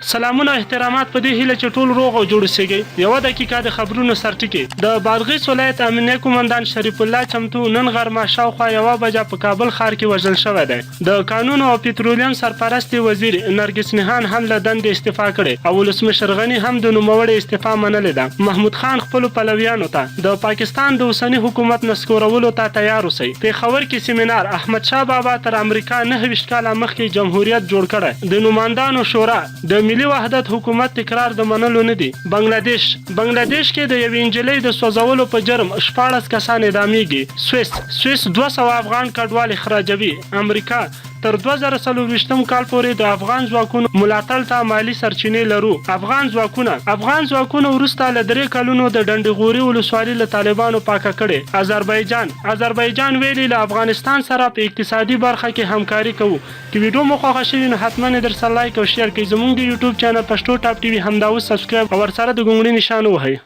سلامونه او احترامات په دې هیله چې ټول روغ او جوړ اوسیږئ. یوه دقیقه د خبرونو سرټکي. د بادغیس ولایت امنیه قومندان شریف الله چمتو نن غرمه شاوخوا یوه بجه په کابل ښار کې وژل شوی دی. د کانونو او پترولیم سرپرستې وزیر نرګس نهان هم له دندې استعفا کړې او ولسمشر غني هم د نوموړې استعفا منلې ده. محمود خان خپلو پلویانو ته، د پاکستان د اوسني حکومت نسکورولو ته تیار اوسئ. پېښور کې سیمینار، احمدشاه بابا تر امریکا 29 کاله مخکې جمهوریت جوړ کړی. د نوماندانو شورا، د ملي وحدت حکومت تکرار د منلو نه دي. بنګله دېش، بنګله دېش کې د یوې نجلۍ د سوځولو په جرم 16 کسان اعدامېږي. سویس، سویس 200 افغان کډوال اخراجوي. امریکا، تر 2024 کال پورې د افغان ځواکونو ملاتړ ته مالي سرچینې لرو. افغان ځواکونه، افغان ځواکونو وروسته له درې کلونو د ډنډ غوري ولسوالي له طالبانو پاکه کړې. اذربایجان، اذربایجان ویلي له افغانستان سره په اقتصادي برخه کې همکاري کوو. که ویډیو مو خوښه شوي نو حتما یې درسره لایک او شیر کړئ. زموږ د یوټیوب چینل پښتو ټاپ ټي وي همدا اوس سبسکرایب او ورسره د ګونګړي نشان ووهئ.